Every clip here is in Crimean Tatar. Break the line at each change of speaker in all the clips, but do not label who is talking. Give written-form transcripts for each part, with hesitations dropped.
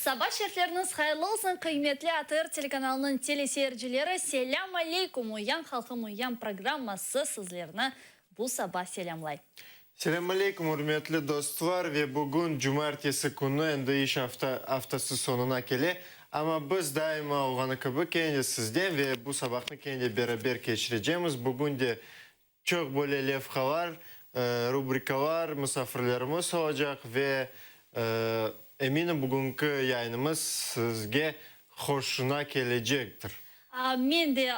Saba şerifleriñiz hayırlı olsun, qıymetli ATR telekanalınıñ teleseyircileri! Selâm aleykum! Uyan halqım, uyan programması sizlerni bu saba selâmlay.
Selâm aleykum, ürmetli dostlar! Ve bugün cumaertesi künü, endi iş afta aftası soñuna kele. Amma biz daima olğanı kibi kene de sizden ve bu sabahnı kene de beraber keçirecemiz. Bugün de Çoq böyle levhalar, rubrikalar, musafirlerimiz olacaq ve eminim bugünki yayınımız sizge hoşuna kelecektir.
Men de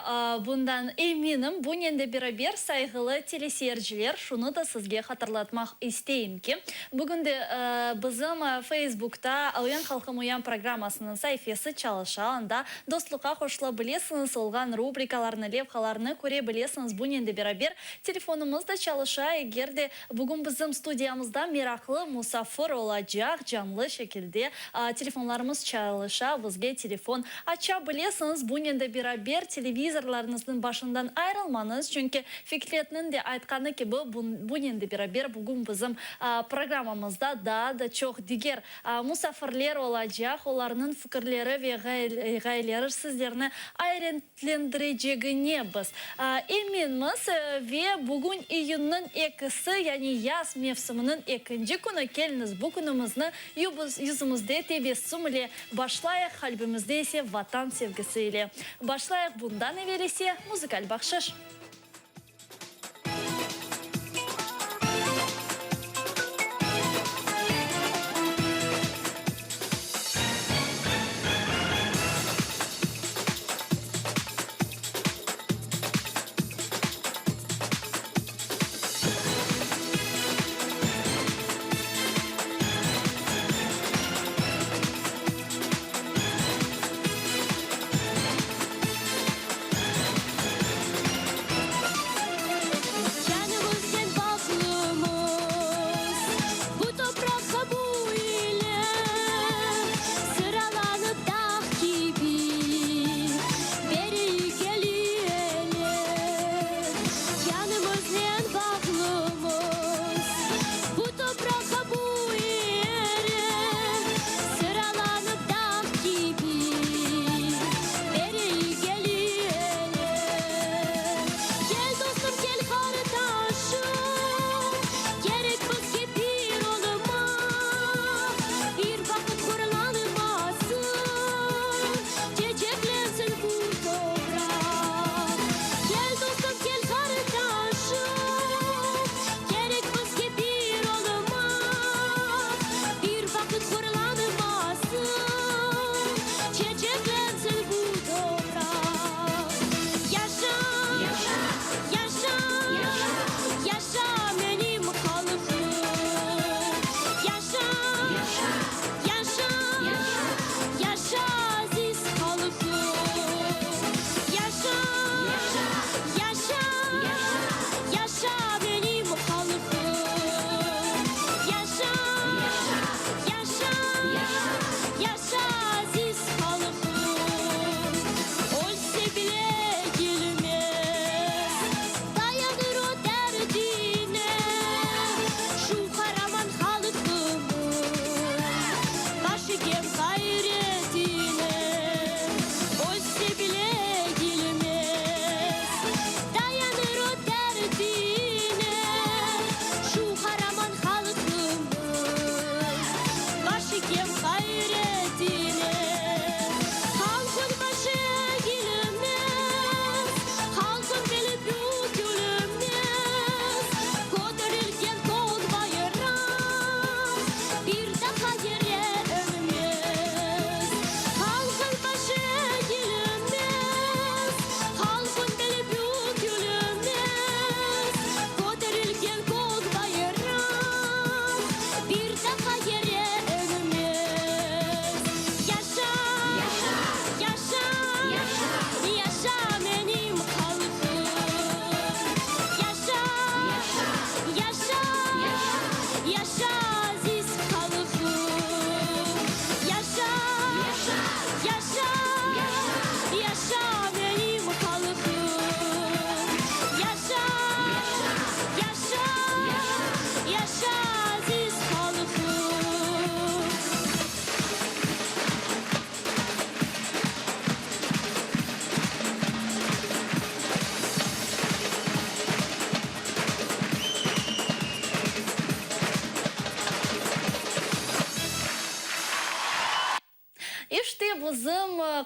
bundan eminim. Bunen de beraber, sayğılı teleseyirciler, şunı da sizge hatırlatmaq isteyim ki, bugün de bizim Feysbukta Uyan halqım uyan programmasınıñ saifesi çalışa, anda Dostluqqa qoşula bilesiñiz, olğan rubrikalarnı, levhalarnı köre bilesiñiz. Bunen de beraber, telefonımız da çalışa, eger de bugün bizim studiyamızda meraqlı musafir olacaq, canlı şekilde telefonlarımız çalışa, bizge telefon aça bilesiñiz. Bunen de beraber, televizorlarıñıznıñ başından ayırılmañız, çünki Fikretniñ de aytqanı kibi, bunen de beraber, bugün bizim programmamızda daa da çoq diger Musafirler olacaq, olarnıñ fikirleri ve ğayeleri sizlerni ayretlendirecegine biz eminmiz. Ve bugün iyünniñ ekisi, yani yaz mevsiminiñ ekinci künü, keliñiz bu künümizni yüzümizde tebessüm ile başlayıq, qalbimizde ise Vatan sevgisi ile başlayıq. Bundan evel ise muzıkal bahşış.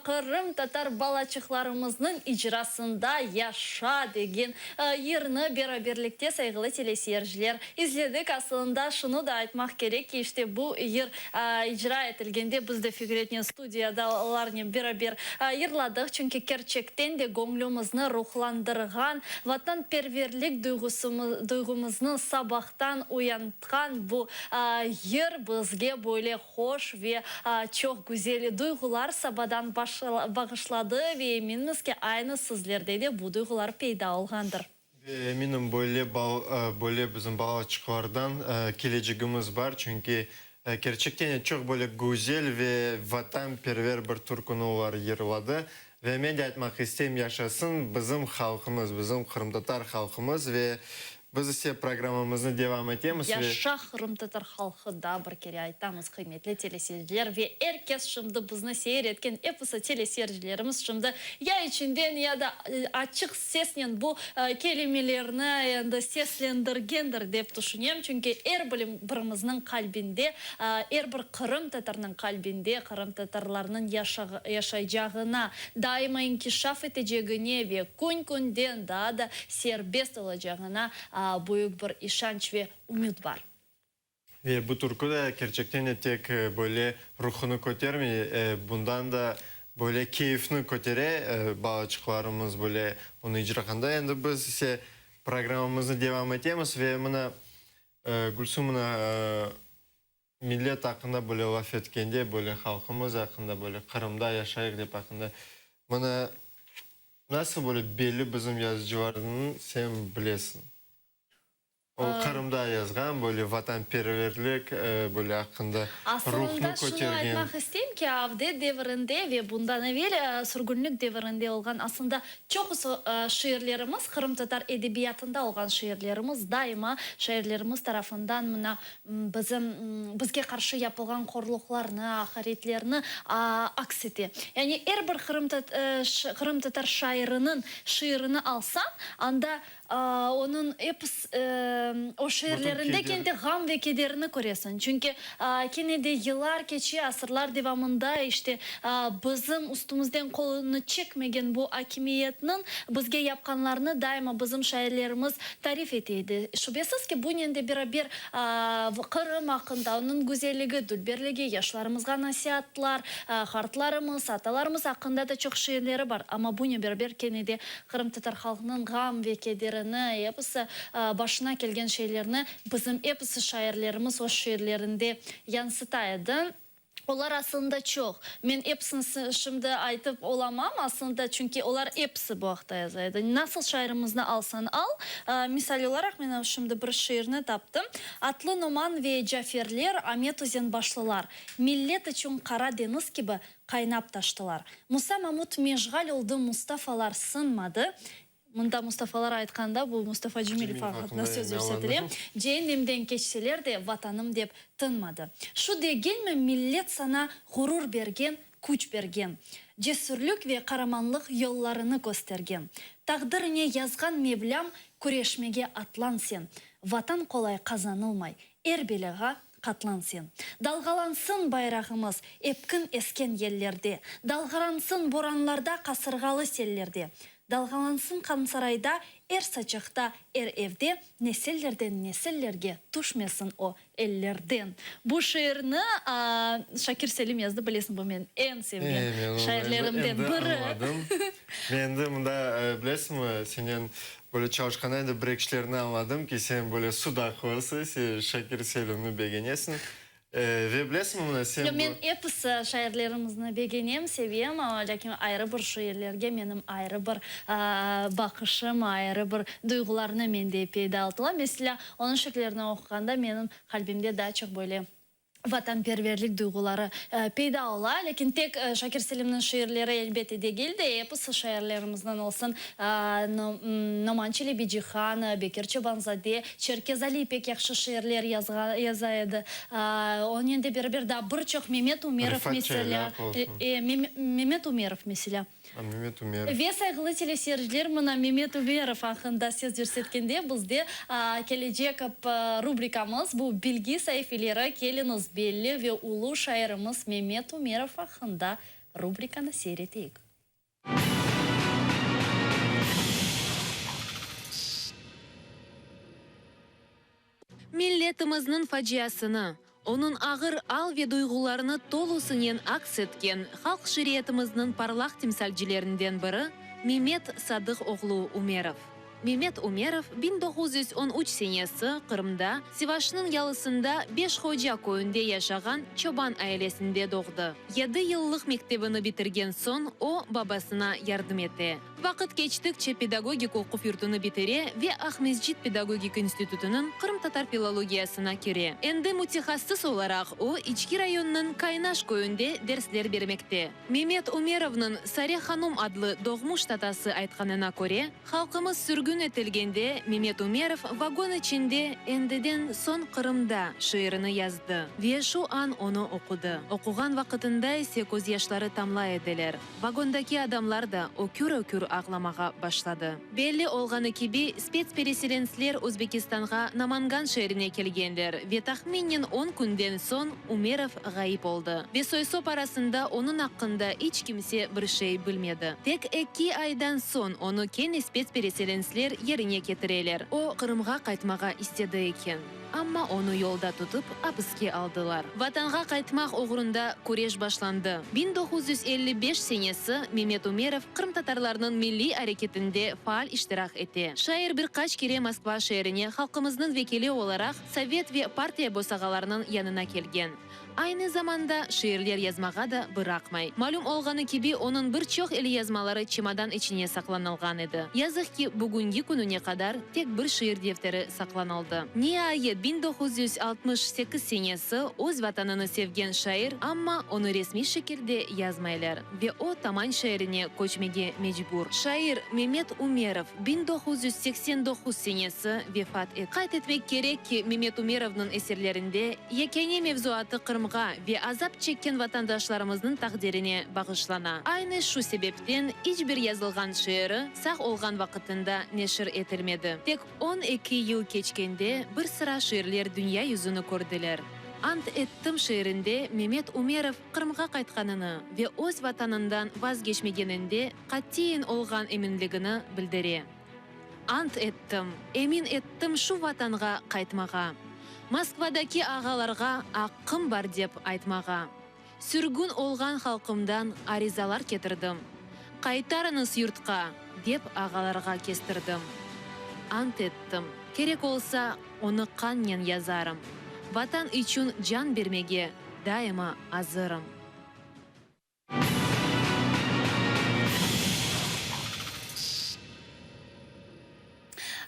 qırımtatar balaçıqlarımıznıñ icrasında Yaşa degen yırnı beraberlikte, sayğılı teleseyirciler, izledik. Asılında şunı da aytmaq kerek ki, işte bu yır icra etilgende biz de Fikretnen studiyada olarnen beraber yırladıq, çünki kerçekten de göñlümizni ruhlandırğan, vatanperverlik duyğumıznı sabahtan uyantqan bu yır bizge böyle hoş ve çoq güzel duyğular sabadan bağışladı ve eminmiz ki, aynı sizlerde de bu duyğular peyda olğandır.
Ve eminim, böyle böyle bizim balaçıqlardan kelecegimiz bar, çünki kerçekten de çoq böyle güzel ve vatanperver bir türküni olar yırladı. Ve men de aytmaq isteyim, yaşasın bizim halqımız, bizim qırımtatar halqımız ve biz ise programmamıznı devam etemiz ve.
Yaşa qırımtatar halqı, daa bir kere aytamız, qıymetli teleseyirciler ve er kes şimdi bizni seyir etken episi teleseyircilerimiz şimdi ya içinden ya da açıq sesnen bu kelimelerni endi seslendirgendir dep tüşünem, çünki er birimizniñ qalbinde, er bir qırımtatarnıñ qalbinde qırımtatarlarnıñ yaşaycağına, daima inkişaf etecegine ve kün-künden daa da serbest olacağına büyük bir işanç ve ümüt bar.
Ve bu türkü de kerçekten de tek böyle ruhunı kötermey, bundan da böyle keyfni kötere, balaçıqlarımız böyle onı icrağanda. Endi biz ise programmamıznı devam etemiz ve mına, Gülsüm, mına, millet aqqında böyle laf etkende, böyle halqımız aqqında, böyle Qırımda yaşayıq dep aqqında, mına, nasıl böyle belli bizim yazıcılarnıñ sen bilesiñ? O Qırımda yazğan böyle vatanperverlik böyle aqqında ruhnı
Asılında şunı
kötergen.
aytmaq isteyim ki, avdet devirinde ve bundan evel sürgünlik devirinde olğan aslında çoqusı şiirlerimiz, qırımtatar edebiyatında olğan şiirlerimiz daima şairlerimiz tarafından mına bizim bizge qarşı yapılğan qorluqlarnı, aqaretlerni aks ete. Yani er bir qırımtatar şairiniñ şiirini alsañ, anda Onıñ epis o şiirlerinde kendi ğam ve kederini köresiñ. Çünki kene de yıllar keçe, asırlar devamında işte bizim üstümizden qolunı çekmegen bu akimiyetniñ bizge yapqanlarını daima bizim şairlerimiz tarif ete edi. Şübesiz ki, bunen de beraber Qırım aqqında, onıñ güzelligi, dülberligi, yaşlarımızğa nasiatlar, qartlarımız, atalarımız aqqında da çoq şiirleri bar. Amma bunen beraber kene de Qırımtatar halqınıñ ğam ve kederini, episi başına kelgen şeylerni bizim episi şairlerimiz öz şiirlerinde yansıta edi. Olar aslında çoq. Men episini şimdi aytıp olamam aslında, çünki olar episi bu aqta yaza edi. Nasıl şairimizni alsañ al. Misal olaraq, men şimdi bir şiirni taptım. Atlı Noman ve Caferler, Amet Özenbaşlılar, millet içün Qara deñiz kibi Qaynap taştılar. Musa Mamut meşğal oldı Mustafalar sınmadı, mında Mustafalar aytqanda bu Mustafa Cemilev aqqında söz yürsetile, Ceennemden keçseler de Vatanım dep tınmadı. Şu degilmi millet sana ğurur bergen, küç bergen, Cesürlik ve qaramanlıq yollarını köstergen. Taqdirine yazğan Mevlâm küreşmege atlan sen, Vatan qolay qazanılmay, er belâğa Qatlan sen. Dalğalansın bayrağımız epkin esken yellerde, Dalğalansın boranlarda, qasırğalı sellerde, Dalğalansın Qansarayda, er saçaqta, er evde, Nesillerden nesillerge tüşmesin o ellerden. Bu şiirni Şakir Selim yazdı, bilesiñ, bu menim eñ sevgen şairlerimden biri.
Men endi mında, bilesiñmi, senen Böyle çalışqanda endi bir ekişlerini añladım ki, sen böyle sudaqlısıñ, sen Şakir Selimni begenesiñ. Ve bilesiñmi, mına sen
Yoq,
bu.
men episi şairlerimizni begenem, sevem, lâkin ayrı bir şiirlerge menim ayrı bir baqışım, ayrı bir duyğularnı mende peyda oltıla. Meselâ, onıñ şiirlerini oquğanda menim qalbimde daa çoq böyle vatanperverlik duyğuları peyda ola. Lâkin tek Şakir Selimniñ şiirleri elbette degil de, episi şairlerimizniñ olsun, Noman Çelebicihan, Bekir Çobanzade, Çerkez Ali pek yahşı şiirler yaza edi. Onen de beraber daa bir çoq Memet Umerov,
Refat
meselâ,
Çaylaq olsun.
Memet Umerov, meselâ.
Memet Umerov.
Ve sayğılı teleseyirciler, mına Memet Umerov aqqında söz yürsetkende, bizde kelecek rubrikamız, bu Bilgi saifeleri, keliñiz, belli ve ulu şairimiz Memet Umerov aqqında. Rubrikanı seyir eteyik.
Milletimizniñ faciasını, onıñ ağır al ve duyğularını tolusınen aks etken halq şiiriyetimizniñ parlaq timsalcilerinden biri Memet Sadıq oğlu Ümerov. Memet Ümerov 1913 senesi Qırımda, Sivaşnıñ yalısında Beş Hoca köyünde yaşağan çoban ailesinde doğdı. Yedi yıllıq mektebini bitirgen soñ o, babasına yardım ete. Vaqıt keçtikçe pedagogik oquv yurtunı bitire ve Aqmescit pedagogik institutınıñ qırımtatar filologiyasına kire. Endi mütehassıs olaraq o, İçki rayonınıñ Kaynaş köyünde dersler bermekte. Memet Ümerovnıñ Sare hanum adlı doğmuş tatası aytqanına köre, halqımız sürgün etilgende Memet Ümerov vagon içinde Endiden soñ Qırımda şiirini yazdı ve şu an onı oqudı. Oquğan vaqıtında ise közyaşları tamlay ediler. Vagondaki adamlar da ökür-ökür ağlamağa başladı. Belli olğanı kibi, spetspereselensler Özbekistanğa Namangan şeerine kelgenler ve tahminen on künden soñ Umerov ğayıp oldı ve soy-sop arasında onıñ aqqında iç kimse bir şey bilmedi. Tek eki aydan soñ onı kene spetspereselensler yerine ketireler. O, Qırımğa qaytmağa istedi eken. Amma onı yolda tutıp, apiske aldılar. Vatanğa qaytmaq oğrunda küreş başlandı. 1955 senesi Memet Ümerov qırımtatarlarnıñ milliy areketinde faal iştirak ete. Şair bir qaç kere Moskva şeerine halqımıznıñ vekili olaraq sovet ve partiya bosağalarınıñ yanına kelgen. Aynı zamanda şiirler yazmağa da bıraqmay. Malüm olğanı kibi, onıñ bir çoq elyazmaları çemodan içine saqlanılğan edi. Yazıq ki, bugüngi kününe qadar tek bir şiir defteri saqlanıldı. Niayet, 1968 senesi öz vatanını sevgen şair, amma onı resmiy şekilde yazmaylar ve o Taman şeerine köçmege mecbur. Şair Memet Ümerov 1989 senesi vefat etti. Qayd etmek kerek ki, Memet Ümerovnıñ eserlerinde yekâne mevzuatı Qırımğa ve azap çekken vatandaşlarımıznıñ taqdirine bağışlana. Aynı şu sebepten iç bir yazılğan şiiri sağ olğan vaqıtında neşir etilmedi. Tek 12 yıl keçkende bir sıra şiirler dünya yüzüni kördiler. Ant ettim şiirinde Memet Ümerov Qırımğa qaytqanını ve öz Vatanından vazgeçmegeninde qatiyen olğan eminligini bildire. Ant ettim, emin ettim şu Vatanğa qaytmağa, Moskvadaki ağalarğa aqqım bar dep aytmağa. Sürgün olğan halqımdan arizalar ketirdim, Qaytarıñız yurtqa, dep ağalarğa kestirdim. Ant ettim, kerek olsa, onı qannen yazarım, Vatan içün can bermege daima azırım.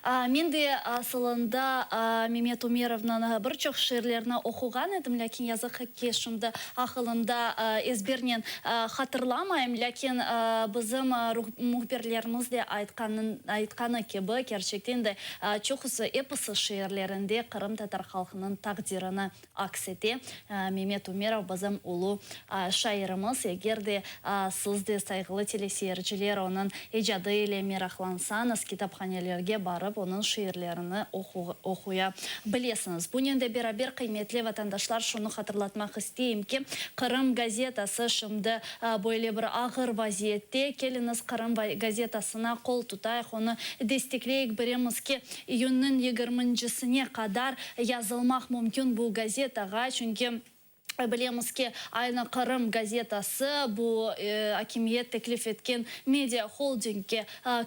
Men de asılında Memet Ümerovnıñ bir çoq şiirlerini oquğan edim, lâkin yazıq ki, şimdi aqılımda ezbernen hatırlamayım. Lâkin bizim mühbirlerimiz de aytqanı kibi, kerçekten de çoqusı, episi şiirlerinde qırımtatar halqınıñ taqdirini aks ete. Memet Ümerov bizim ulu şairimiz. Eger de siz de, sayğılı teleseyirciler, onıñ ecadı ile meraqlansañız, kitaphanelerge barıp, onıñ şiirlerini oquya bilesiñiz. Bunen de beraber, qıymetli vatandaşlar, şunı hatırlatmaq isteyim ki, Qırım gazetası şimdi böyle bir ağır vaziyette. Keliñiz, Qırım gazetasına qol tutayıq, onı destekleyik. Bilemiz ki, İyünniñ yigirmincisine qadar yazılmaq mümkün bu gazetağa, çünki bilemiz ki, aynı Qırım gazetası bu akimiyet teklif etken media holdingge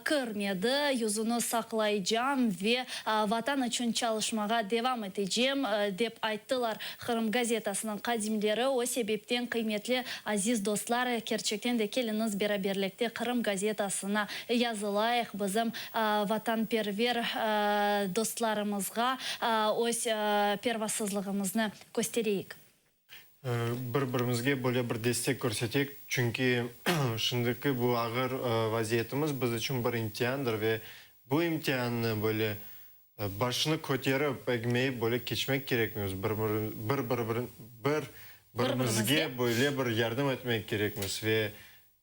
kirmedi, yüzüni saqlaycam ve Vatan içün çalışmağa devam etecem, dep ayttılar Qırım gazetasınıñ qadimleri. O sebepten, qıymetli aziz dostlar, kerçekten de keliñiz beraberlikte Qırım gazetasına yazılayıq, bizim vatanperver dostlarımızğa öz pervasızlığımıznı köstereyik.
Bir-birimizge böyle bir destek körseteyik, çünki şimdiki bu ağır vaziyetimiz biz içün bir imtiandır ve bu imtiannı böyle başını köterip, egmeyip böyle keçmek kerekmiz, bir-birimizge böyle bir yardım etmek kerekmiz ve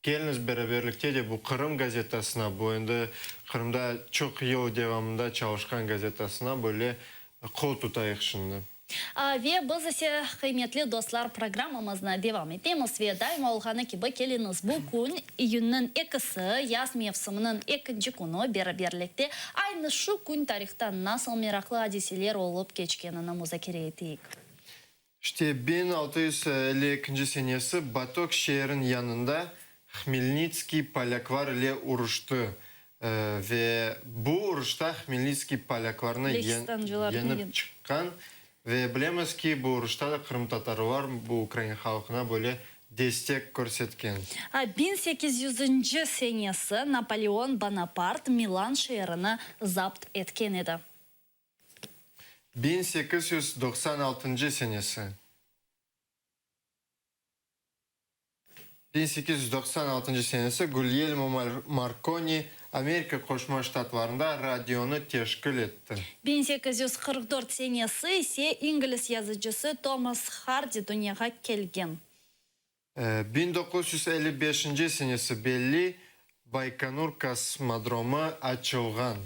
Keliñiz beraberlikte de bu Qırım gazetasına, bu endi Qırımda çoq yıl devamında çalışqan gazetasına böyle qol tutayıq şimdi.
Ve biz ise, qıymetli dostlar, programmamıznı devam etemiz ve daima olğanı kibi keliñiz bu kün, iyünniñ ekisi, yaz mevsiminiñ ekinci künü beraberlikte aynı şu kün tarihta nasıl meraqlı adiseler olıp keçkenini muzakere eteyik.
İşte, 1652 senesi Batok şeeriñ yanında Hmelnitskiy polâklar ile uruştı ve bu uruşta Hmelnitskiy polâklarnı yeñip çıqqan ve bilemiz ki, bu uruşta da qırımtatarlar bu ukrain halqına böyle destek körsetken.
Biñ sekiz yüzünci senesi Napoleon Bonapart Milan şeerini zapt etken edi.
1896 senesi. 1896 senesi Gulyelmo Markoni Amerika Qoşma Ştatlarında radionı teşkil etti.
1844 senesi ise ingliz yazıcısı Tomas Hardi dünyağa kelgen.
1955 senesi belli Baykonur kosmodromı açılğan.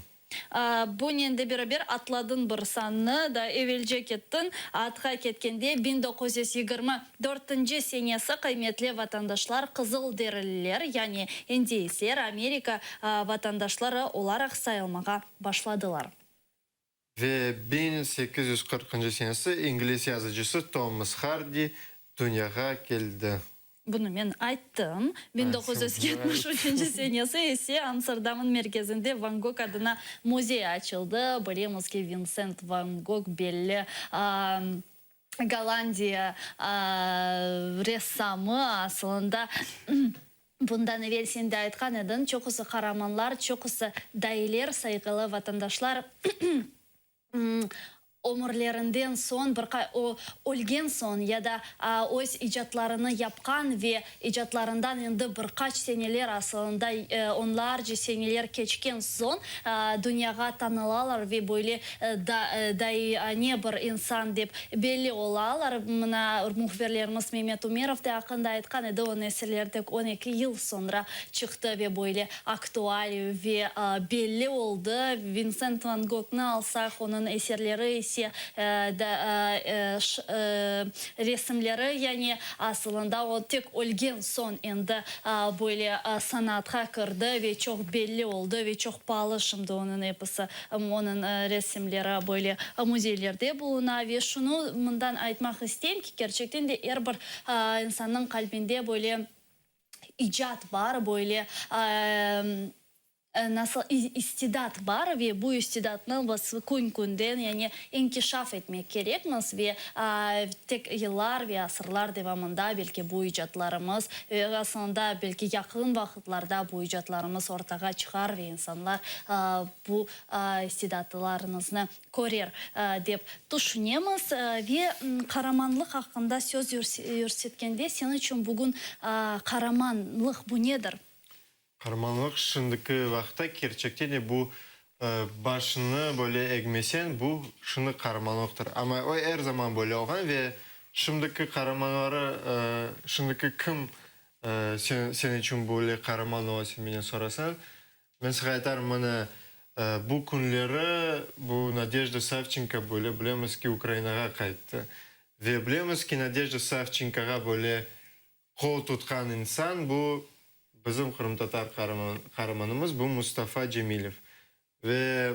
Bunen de beraber atladıñ bir sannı, da evelce kettiñ, atqa ketkende 1924 senesi, qıymetli vatandaşlar, qızılderililer, yani indeysler, Amerika vatandaşları olaraq sayılmağa başladılar.
Ve 1840 senesi ingliz yazıcısı Tomas Hardi dünyağa keldi.
Bunı men ayttım. 1973 senesi ise Amsterdamnıñ merkezinde Van Gog adına müzey açıldı. Bilemiz ki, Vinsent Van Gog belli Gollandiya ressamı asılında. Bundan evel sen de aytqan ediñ, çoqusı qaramanlar, çoqusı dailer, sayğılı vatandaşlar, ömürlerinden soñ, bir o ölgen soñ ya da öz icatlarını yapqan ve icatlarından endi bir qaç seneler, asılında onlarca seneler keçken soñ dünyağa tanılalar ve böyle daiane bir insan dep belli olalar. Mına, mühbirlerimiz Memet Ümerov de aqqında aytqan edi, onıñ eserleri tek 12 yıl soñra çıqtı ve böyle aktual ve belli oldı. Vinsent van Gognı alsaq, onıñ eserleri ise resimleri, yani asılında o tek ölgen soñ endi böyle sanatqa kirdi ve çoq belli oldı ve çoq paalı şimdi onıñ episi, onıñ resimleri böyle müzeylerde buluna. Ve şunı mından aytmaq isteyim ki, kerçekten de er bir insannıñ qalbinde böyle icat bar, böyle nasıl istidat bar ve bu istidatnı biz kün-künden yani inkişaf etmek kerekmiz ve tek yıllar ve asırlar devamında belki bu icatlarımız ve aslında belki yaqın vaqıtlarda bu icatlarımız ortağa çıqar ve insanlar bu istidatlarımıznı körer dep tüşünemiz. Ve qaramanlıq aqqında söz yürsetkende seniñ içün bugün qaramanlıq bu nedir?
Qaramanlıq şimdiki vaqıtta kerçekten de bu başını böyle egmesen, bu şını qaramanlıqtır. Amma o er zaman böyle olğan ve şimdiki qaramanları, şimdiki kim sen sen içün böyle qaraman ola sen menden sorasañ, men saña aytarım, mına bu künleri bu Nadejda Savçenko böyle bilemiz ki Ukrainağa qayttı. Ve bilemiz ki Nadejda Savçenkoğa böyle qol tutqan insan bu bizim qırımtatar qaramanımız, bu Mustafa Cemilev. Ve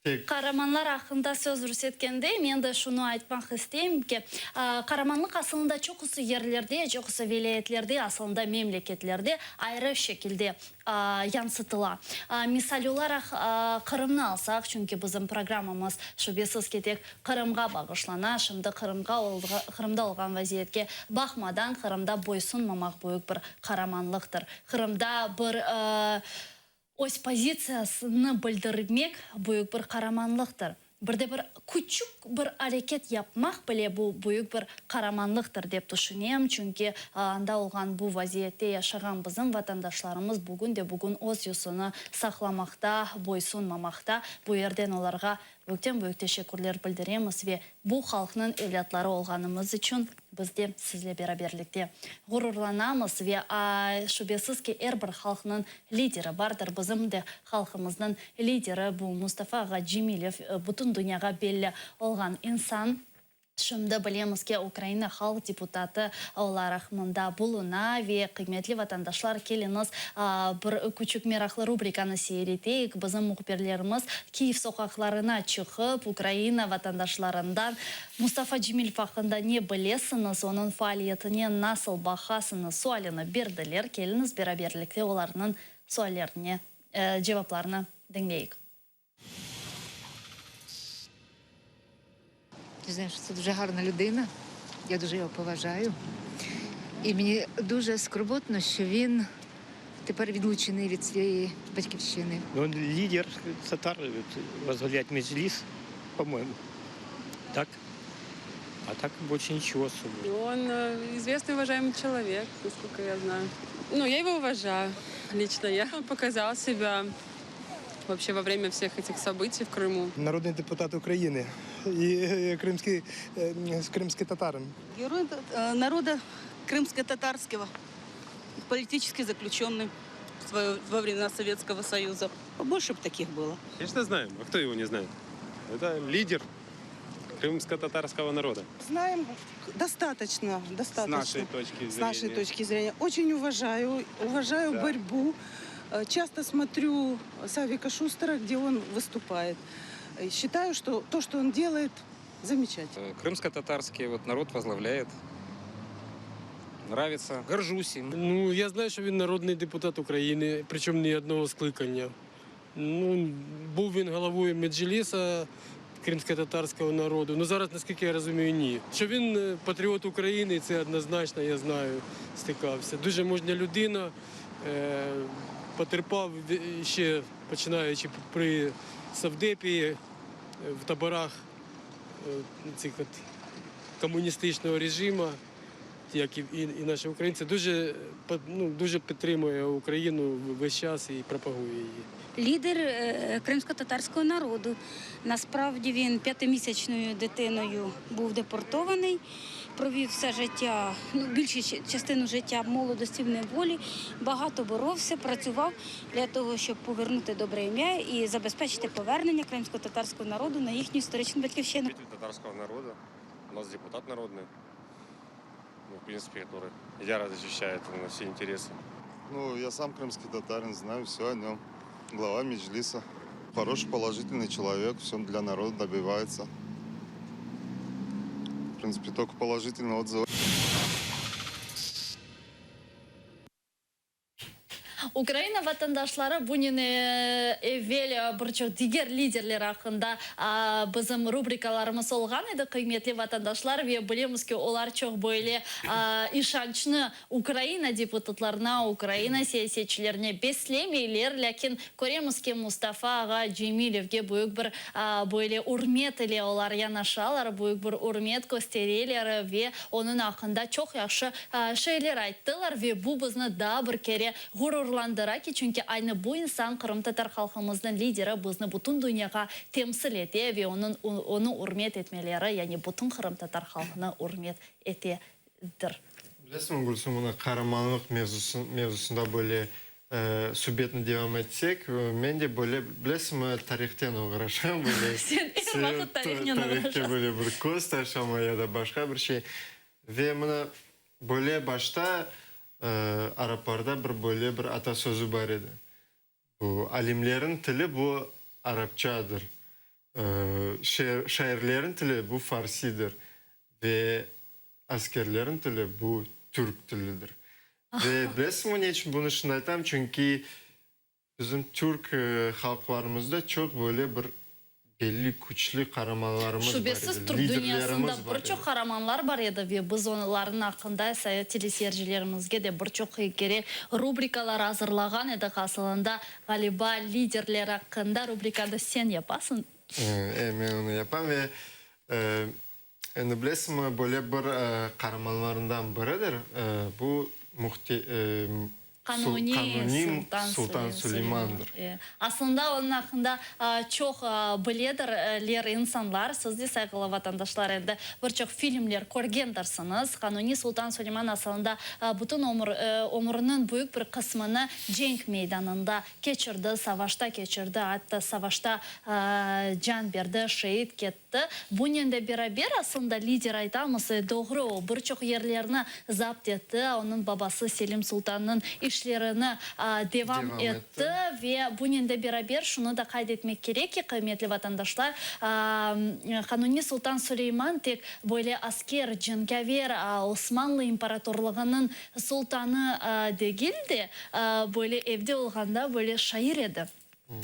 tek.
Qaramanlar aqqında söz yürsetkende, men de şunı aytmaq isteyim ki, qaramanlıq asılında çoqusı yerlerde, çoqusı vilâyetlerde, asılında memleketlerde ayrı şekilde yansıtıla. Misal olaraq, Qırımnı alsaq, çünki bizim programmamız, şübesiz ki, tek Qırımğa bağışlana, şimdi Qırımğa Qırımda olğan vaziyetke baqmadan, Qırımda boysunmamaq büyük bir qaramanlıqtır. Qırımda bir öz pozitsiyasını bildirmek büyük bir qaramanlıqtır. Bir de bir küçük bir areket yapmaq bile bu büyük bir qaramanlıqtır dep tüşünem, çünki anda olğan bu vaziyette yaşağan bizim vatandaşlarımız bugün de bugün öz yüzüni saqlamaqta, boysunmamaqta, bu yerden olarğa büyükten büyük teşekkürler bildiremiz ve bu halqnıñ evlâtları olğanımız içün biz de sizle beraberlikte ğururlanamız ve şübesiz ki, er bir halqnıñ lideri bardır, bizim de halqımıznıñ lideri bu Mustafa ağa Cemilev, bütün dünyağa belli olğan insan. Şimdi bilemiz ki, Ukraina halq deputatı olaraq mında buluna ve, qıymetli vatandaşlar, keliñiz, bir küçük meraqlı rubrikanı seyir eteyik. Bizim mühbirlerimiz Kiyev soqaqlarına çıqıp, Ukraina vatandaşlarından Mustafa Cemilev aqqında ne bilesiñiz, onıñ faaliyetine nasıl baqasıñız sualini berdiler. Keliñiz, beraberlikte olarnıñ suallerine cevaplarını diñleyik.
Ти знаєш, це дуже гарна людина. Я дуже його поважаю. І мені дуже скорботно, що він тепер відлучений від своєї батьківщини.
Он лидер татар, возглавляет Меджлис, по-моему. Так? А так больше ничего особого.
Он э, известный, уважаемый человек, насколько я знаю. Ну, я его уважаю, лично я. Он показал себя вообще во время всех этих событий в Крыму.
Народний депутат України і е, кримський, е, кримський татарин.
Герой э, народа крымско-татарского, политический заключенный в свое- во времена Советского Союза. Побольше бы таких было.
Конечно, знаем. А кто его не знает? Это лидер крымско-татарского народа.
Знаем достаточно, достаточно.
С нашей точки зрения.
С нашей точки зрения. Очень уважаю, уважаю
Да.
борьбу. Э, Часто смотрю Савика Шустера, где он выступает. Э, Считаю, что то, что он делает, замечательно.
Крымско-татарский вот народ возглавляет. Нравится. Горжусь им.
Ну, я знаю, що він народний депутат України, причому не одного скликання. Ну, був він головою Меджліса кримсько-татарського народу. Ну зараз, наскільки я розумію, ні. Що він е, патріот України, це однозначно, я знаю, стикався. Дуже мужня людина, е, потерпав ві- ще починаючи при Савдепі, е, в таборах е, цих от комуністичного режиму як і, і, і наші українці, дуже, ну, дуже підтримує Україну весь час і пропагує її.
Лідер е, кримсько-татарського народу. Насправді він п'ятимісячною дитиною був депортований, провів все життя, ну, більшу частину життя молодості в неволі, багато боровся, працював для того, щоб повернути добре ім'я і забезпечити повернення кримсько-татарського народу на їхню історичну батьківщину.
Представитель татарского народа. У нас депутат народный. Ну, в принципе, который яро защищает на все интересы.
Ну, я сам крымский татарин, знаю все о нем. Глава Меджлиса. Хороший, положительный человек, все для народа добивается. В принципе, только положительные отзывы.
Ukraina vatandaşları bunen evel bir çoq diger liderler aqqında bizim rubrikalarımız olğan edi, qıymetli vatandaşlar, ve bilemiz ki, olar çoq böyle işançnı Ukraina deputatlarına, Ukraina siyasetçilerine beslemeyler, lâkin köremiz ki, Mustafa ağa Cemilevge büyük bir böyle ürmet ile olar yanaşalar, büyük bir ürmet köstereler ve onıñ aqqında çoq yahşı şeyler ayttılar ve bu bizni daa bir kere ğururlandıra ki, çünki aynı bu insan, qırımtatar halqımıznıñ lideri, bizni bütün dünyağa temsil ete ve onıñ onı ürmet etmeleri, yani bütün qırımtatar halqını ürmet etedir.
Bilesiñmi, Gülsüm, mına qaramanlıq mevzusı, mevzusında böyle subetni devam etsek, men de böyle, bilesiñmi, tarihten oğraşam, böyle.
Sen er vaqıt tarihnen
Tarihke
oğraşasıñ.
böyle bir köz taşlama ya da başqa bir şey. Ve mına böyle başta araplarda bir böyle bir ata sözü bar edi. Bu alimlerin tili bu arapçadır, şairlerin tili bu farsidir ve askerlerin tili bu türk tilidir. Ve bilesiñmi ne içün bunı şimdi aytam? Çünki bizim türk halqlarımızda çoq böyle bir belli küçlü qaramanlarımız bar
Şübesiz,
edi,
türk
liderlerimiz
dünyasında
bar
bir çoq
edi.
qaramanlar bar edi ve biz olarnıñ aqqında sayı teleseyircilerimizge de bir çoq kere rubrikalar azırlağan edik. Asılında, ğaliba, liderler aqqında rubrikanı sen yapasıñ.
E, men onı yapam ve endi bilesiñmi, böyle bir qaramanlarından biridir, bu.
Qanuniy
Qanuniy
Sultan
Sultan
Suleymandır.
Suleymandır.
Aslında onıñ aqqında çoq biledirler insanlar, siz de, sayğılı vatandaşlar, endi bir çoq filmler körgendirsiñiz. Qanuniy Sultan Suleyman aslında bütün ömür, ömüriniñ büyük bir qısmını cenk meydanında keçirdi, savaşta keçirdi, atta savaşta can berdi, şeit ketti. Bunen de beraber, aslında, lider aytamız, doğru, o, bir çoq yerlerni zapt etti, onıñ babası Selim Sultannıñ işlerini devam etti. Ve bunen de beraber şunı da qayd etmek kerek ki, qıymetli vatandaşlar, Qanuniy Sultan Suleyman tek böyle asker, cenkâver, Osmanlı imparatorlığınıñ sultanı degil de, böyle evde olğanda böyle şair edi.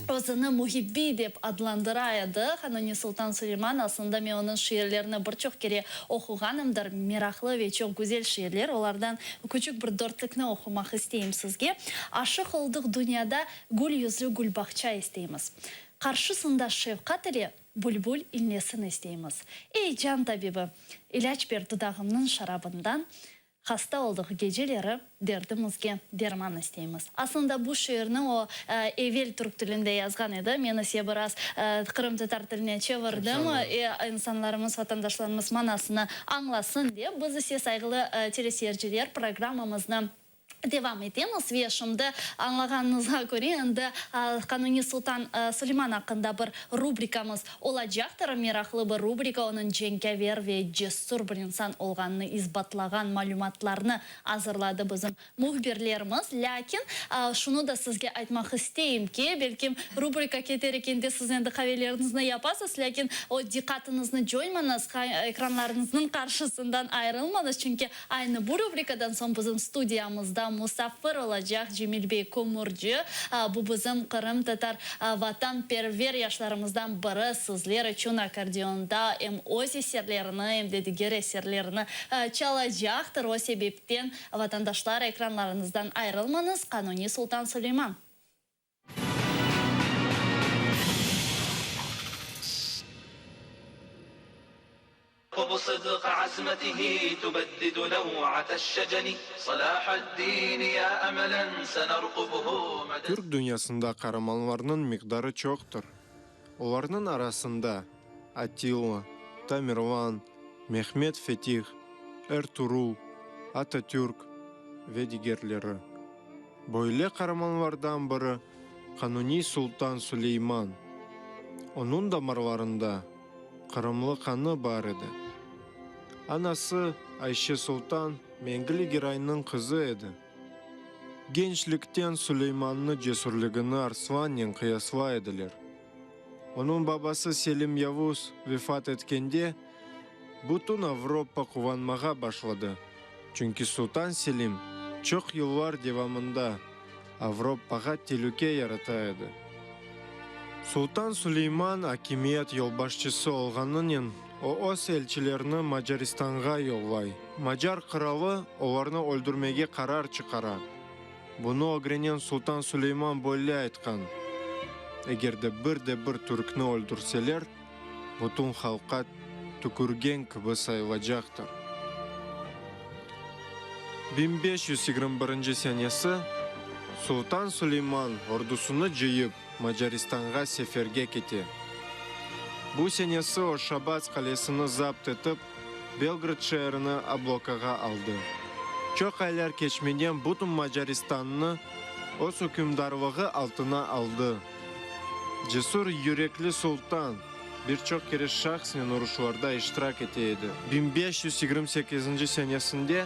Özüni Muhibbiy dep adlandıra edi. Qanuniy Sultan Suleyman, aslında men onıñ şiirlerini bir çoq kere oquğanımdır, meraqlı ve çoq güzel şiirler. Olardan küçük bir dörtlükni oqumaq isteyim sizge. Aşıq oldıq dünyada gül yüzlü gülbağça isteymiz. Qarşısında şefqat ile bülbül inlesin isteymiz. Ey, can tabibi, ilâc ber dudağımnıñ şarabından, Hasta oldıq geceleri, derdimizge derman isteymiz. Aslında bu şiirni o, evel türk tilinde yazğan edi, men ise biraz qırımtatar tiline çevirdim, insanlarımız, vatandaşlarımız manasını añlasın dep. Biz ise, sayğılı teleseyirciler, programmamıznı devam etemiz ve şimdi añlağanıñızğa köre, endi Qanuniy Sultan Suleyman aqqında bir rubrikamız Olacaqtır meraqlı bir rubrika, onıñ cenkâver ve cesur bir insan olğanını isbatlağan malümatlarnı azırladı bizim mühbirlerimiz. Lâkin, şunı da sizge aytmaq isteyim ki, belkim, rubrika keter ekende siz endi qaveleriñizni yapasız, lâkin o diqqatıñıznı coymañız, ekranlarıñıznıñ qarşısından ayırılmañız, çünki aynı bu rubrikadan soñ bizim studiyamızda musafir olacaq Cemil bey Kömürci, bu bizim qırımtatar Vatanperver yaşlarımızdan biri sizler içün akkordeonda em öz eserlerini, em de diger eserlerini çalacaqtır. O sebepten, vatandaşlar, ekranlarıñızdan ayırılmañız. Qanuniy Sultan Suleyman.
Türk dünyasında qaramanlarnıñ miqdarı çoqtır. Olarnıñ arasında Attila, Tamerlan, Mehmet Fetih, Ertuğrul, Atatürk ve digerleri. Böyle qaramanlardan biri Qanuniy Sultan Suleyman. Onıñ damarlarında qırımlı qanı bar edi. Anası Ayşe Sultan Mengli Giraynıñ qızı edi. Gençlikten Suleymannı cesürligini arslannen qıyaslay ediler. Onıñ babası Selim Yavuz vefat etkende, bütün Avropa quvanmağa başladı, çünki Sultan Selim çoq yıllar devamında Avropağa telüke yarata edi. Sultan Suleyman akimiyet yolbaşçısı olğanınen o öz elçilerini Macaristanğa yollay. Macar qıralı olarnı öldürmege qarar çıqara. Bunı ögrenen Sultan Suleyman böyle aytqan, Eger de bir de bir türkni öldürseler, bütün halqqa tükürgen kibi sayılacaqtır. 1521 senesi Sultan Suleyman ordusını cıyıp Macaristanğa seferge kete. Bu senesi o Şabats qalesini zapt etip, Belgrad şeerini oblokağa aldı. Çoq aylar keçmeden bütün Macaristannı öz ükümdarlığı altına aldı. Cesur yürekli sultan bir çoq kere şahsnen uruşlarda iştirak ete edi. 1528 senesinde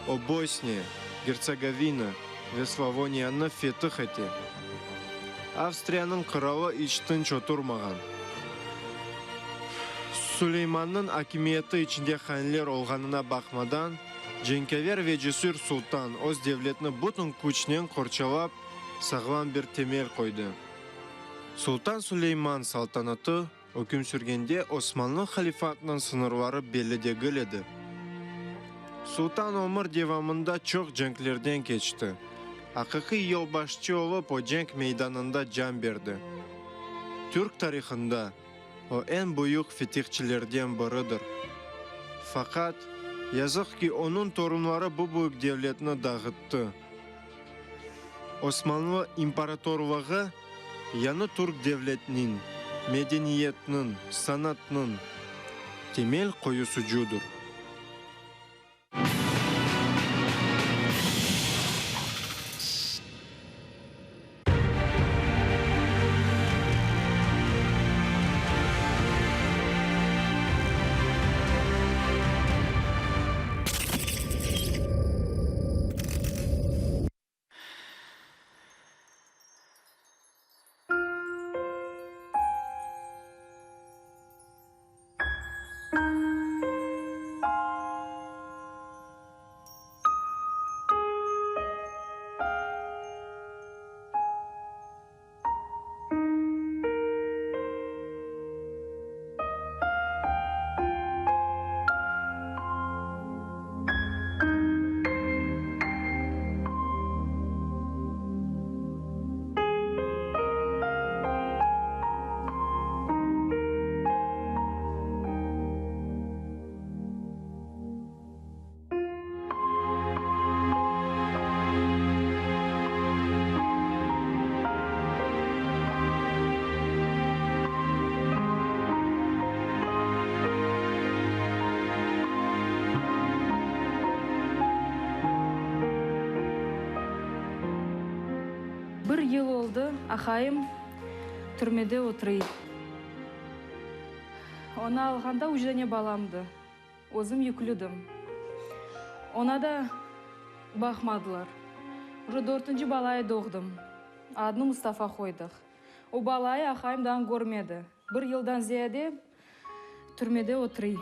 o Bosniya, Gertsegovina ve Slavoniyanı fetih ete. Avstriyanıñ qıralı iç tınç oturmağan. Suleymannıñ akimiyeti içinde hainler olğanına baqmadan, cenkâver ve cesür sultan öz devletini bütün küçnen qorçalap, sağlam bir temel qoydı. Sultan Suleyman saltanatı üküm sürgende Osmanlı halifatınıñ sıñırları belli degil edi. Sultan ömür devamında çoq cenklerden keçti. Aqiqiy yolbaşçı olıp o cenk meydanında can berdi. Türk tarihında o eñ büyük fetihçilerden biridir. Faqat, yazıq ki, onıñ torunları bu büyük devletni dağıttı. Osmanlı İmparatorlığı yañı türk devletniñ, medeniyetniñ, sanatnıñ temel qoyusıcıdır.
Bir yıl oldı, aqayım türmede oturuy. Onı alğanda üç dane balamdı. Özüm yüklüdim. Ona da baqmadılar. Uje dörtünci balayı doğdım. Adını Mustafa qoydıq. O balayı aqayım daa körmedi. Bir yıldan ziyade türmede oturuy.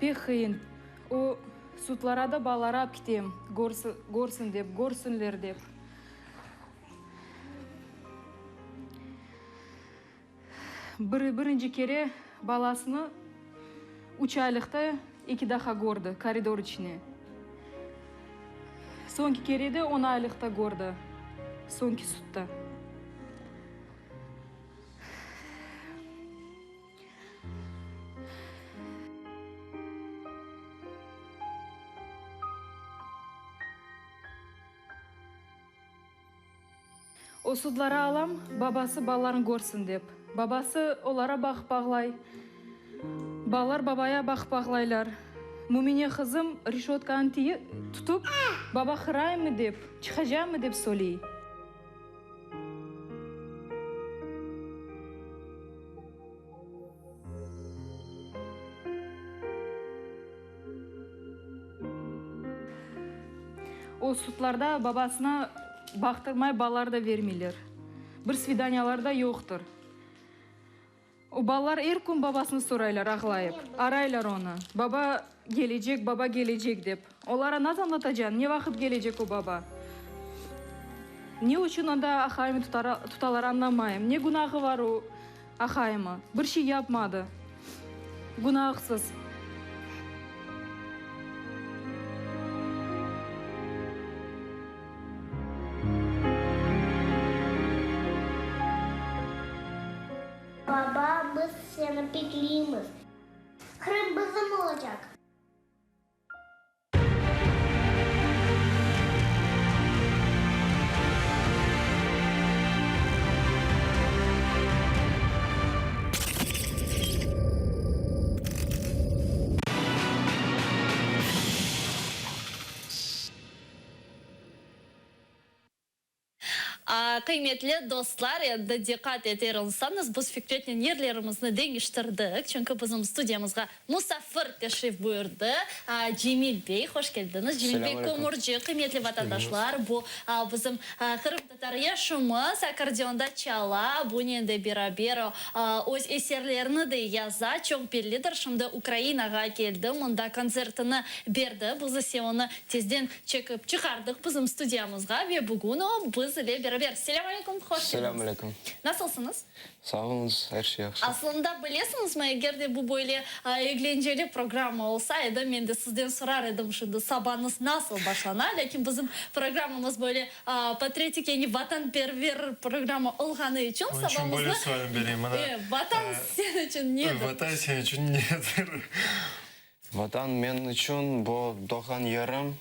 Pek qıyın. O sudlara da balaları ap kitem, körsün dep, körsünler dep. Bir, birinci kere balasını üç aylıqta eki daha kördi, koridor içine. Soñki kere de on aylıqta kördi, soñki sudda. O sudlara alam, babası balaların körsin dep. Babası olara baqıp ağlay, balalar babaya baqıp ağlaylar. Mümine qızım reşötkanı tutıp, baba qıraymı dep, çıqacağımı dep söyley. O sudlarda babasına baqtırmay balalar da vermeyler. Bir svidaniyalar da yoqtır. O balalar er kün babasını soraylar ağlayıp, araylar onı, baba kelecek, baba kelecek dep. Olara nasıl añlatacañ, ne vaqıt kelecek o baba? Ne içün anda aqayımı tutalar añlamayım. Ne günahı var o aqayımı? Bir şey yapmadı. Günahsız.
Baba, biz seni bekleymiz. Qırım bizim olacaq!
Qıymetli dostlar, endi diqqat eter olsañız, biz Fikretnen yerlerimizni deñiştirdik, çünki bizim studiyamızğa musafir teşrif buyurdı. Cemil bey, hoş keldiñiz. Cemil bey Kömürci, qıymetli vatandaşlar, bu bizim qırımtatar yaşımız, akkordeonda çala, bunen de beraber o, öz eserlerini de yaza, çoq bellidir. Şimdi Ukrainağa keldi, mında kontsertini berdi, biz ise onı tezden Çekip çıqardıq bizim studiyamızğa ve bugün o biz ile beraber. Selâm aleyküm, hoş keldiñiz.
Selâm aleyküm.
Nasılsıñız?
Sağ oluñız, er şey yahşı.
Aslında bilesiñizmi, eger de bu böyle eglenceli programma olsa edi, men de sizden sorar edim şimdi sabañız nasıl başlana, lâkin bizim programmamız böyle patriotik, yani vatanperver programma olğanı içün
Onıñ içün böyle
sabamıznı
sualni bereyim, mına.
Vatan sen içün nedir?
Vatan sen içün nedir?
Vatan men içün bu doğğan yerim.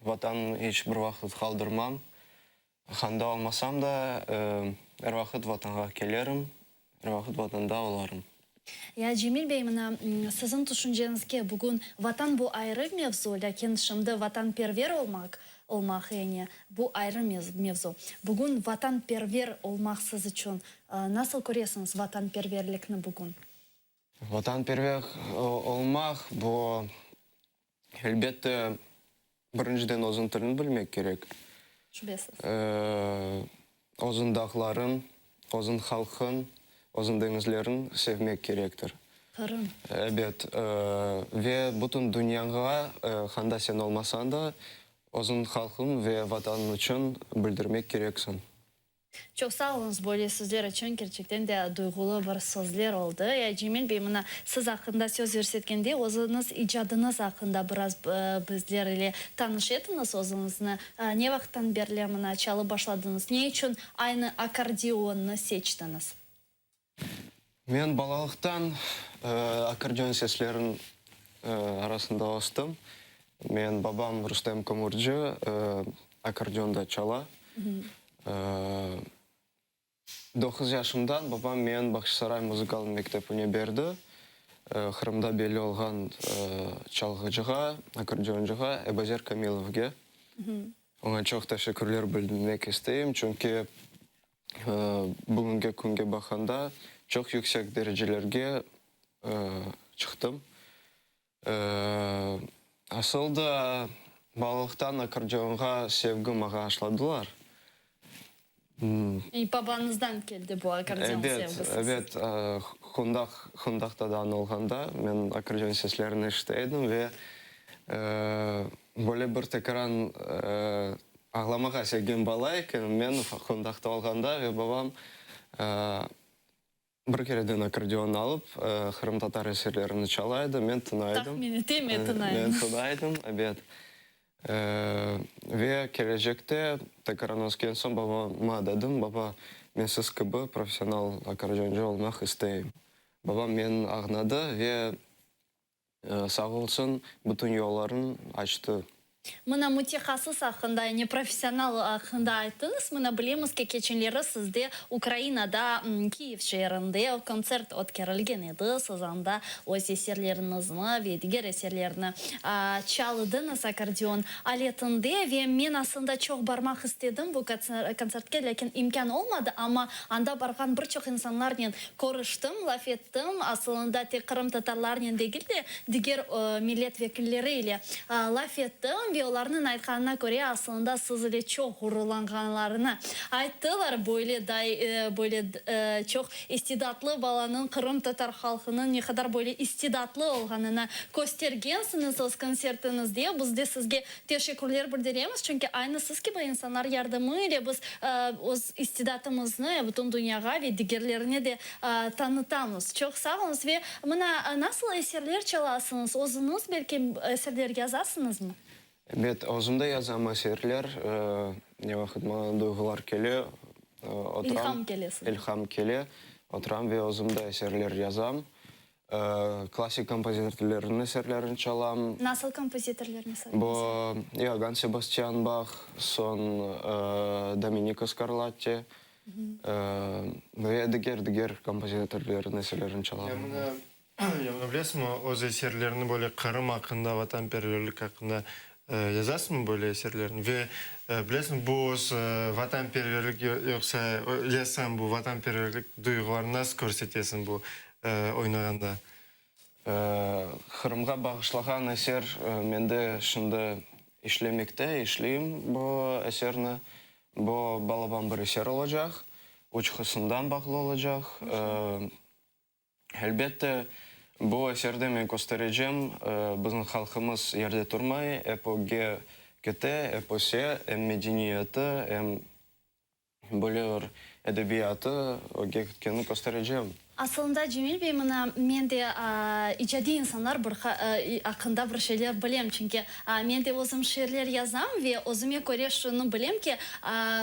Vatanımnı iç bir vaqıt qaldırmam. Handa olmasam da, er vaqıt Vatanğa kelerim, er vaqıt Vatanda olarım.
Ya, Cemil bey, mına, siziñ tüşünceñizge bugün Vatan bu ayrı mevzu, lâkin şimdi vatanperver olmaq, olmaq, yani, bu ayrı mevzu. Bugün vatanperver olmaq siz içün, nasıl köresiñiz vatanperverlikni bugün?
Vatanperver olmaq, bu, elbette, birinciden özüñ tilini bilmek kerek.
Şübesiz.
Özüñ dağlarıñ, özüñ halqıñ, özüñ deñizleriñ sevmek kerektir.
Qırım.
Ebet. Ve bütün dünyağa, handa sen olmasañ da, özüñ halqıñ ve vatanıñ içün bildirmek kereksiñ.
Çoq sağ oluñız böyle sözler içün, kerçekten de duyğulı bir sözler oldı. Ya Cemil bey, mına siz aqqında söz yürsetkende, özüñiz icadıñız aqqında biraz bizler ile tanış etiñiz özüñizni. Ne vaqıttan berli mına çalıp başladıñız, ne içün aynı akkordeonnı seçtiñiz?
Men balalıqtan akkordeon seslerin arasında östim. Men babam Rustem Kömürci akkordeonda çala. Doquz yaşımdan babam meni Bağçasaray muzıkalı mektebine berdi. Qırımda belli olğan çalğıcığa, akkordeoncığa Ebazer Kamilovge. Oña çoq teşekkürler bildirmek isteyim, çünki Bugünki künge baqqanda, çoq yüksek derecelerge çıqtım. Asıl da, balalıqtan akkordeonğa sevgi maña aşladılar.
Babañızdan keldi bu akkordeon sevgisi
Ebet, ebet. Qundaq, qundaqtadan olğanda men akkordeon seslerini eşite edim ve böyle bir tekran Ağlamağa sevgen bala ekenim men, qundaqta olğanda ve babam bir kereden akkordeonnı alıp, qırımtatar eserlerini çala edi, men tınay edim.
Tahmin etem, men tınay edim.
Men tınay edim, ebet. Ve kelecekte tekrar ösken soñ babama dedim, Baba, men siz kibi professional akkordeoncı olmaq isteyim. Babam meni ağnadı ve Sağ olsun, bütün yolların açtı.
Mına mütehassıs aqqında, yani professional aqqında ayttıñız. Mına bilemiz ki, keçenleri sizde Ukrainada, Kiyev şeerinde kontsert ötkerilgen edi. Siz anda öz eserleriñizni ve diger eserlerni çaldıñız akkordeon aletinde. Ve men aslında çoq barmaq istedim bu kontsertke, lâkin imkân olmadı. Amma anda barğan bir çoq insanlarnen körüştim, laf ettim. Asılında tek qırımtatarlarnen degil de, diger millet vekilleri ile laf ettim ve olarnıñ aytqanına köre, asılında siz ile çoq ğururlanğanlarını ayttılar. Böyle day, böyle çoq istidatlı balanıñ qırımtatar halqınıñ ne qadar böyle istidatlı olğanını köstergensiñiz öz kontsertiñizde. Biz de sizge Teşekkürler bildiremiz, çünki aynı siz kibi insanlar yardımı ile biz öz istidatımıznı bütün dünyağa ve digerlerine de tanıtamız. Çoq sağ oluñız ve mına nasıl eserler çalasıñız? Özüñiz belki eserler yazasıñızmı?
Ebet, özüm de yazam eserler. Ne vaqıt maña duyğular kele, oturam.
İlham kele sizge.
İlham kele, oturam ve özüm de eserler yazam. Klassik kompozitorlarnıñ eserlerini çalam.
Nasıl kompozitorlar mesela?
Bu Iogann Sebastian Bach, soñ Domeniko Skarlatti ve diger-diger kompozitorlarnıñ eserlerini çalam.
Ya mına, ya mına bilesiñmi, öz eserlerini böyle Qırım aqqında, vatanperverlik aqqında yazasıñmı böyle eserlerni? Ve bilesiñmi, bu öz vatanperverlik yoqsa yazsañ bu vatanperverlik duyğularını nasıl körsetesiñ bu oynağanda?
Qırımğa bağışlağan eser mende şimdi işlemekte, işleyim bu eserni. Bu balaban bir eser olacaq, üç qısımdan bağlı olacaq. Elbette, bu eserde men kösterecem, bizim halqımız yerde turmay, ep ögge kete, ep öse, em medeniyeti, em Böyle bir edebiyatı ögge ketkenini kösterecem.
Asılında, Cemil bey, mına, men de icadiy insanlar bir aqqında bir şeyler bilem, çünki men de özüm şiirler yazam ve özüme köre şunı bilem ki,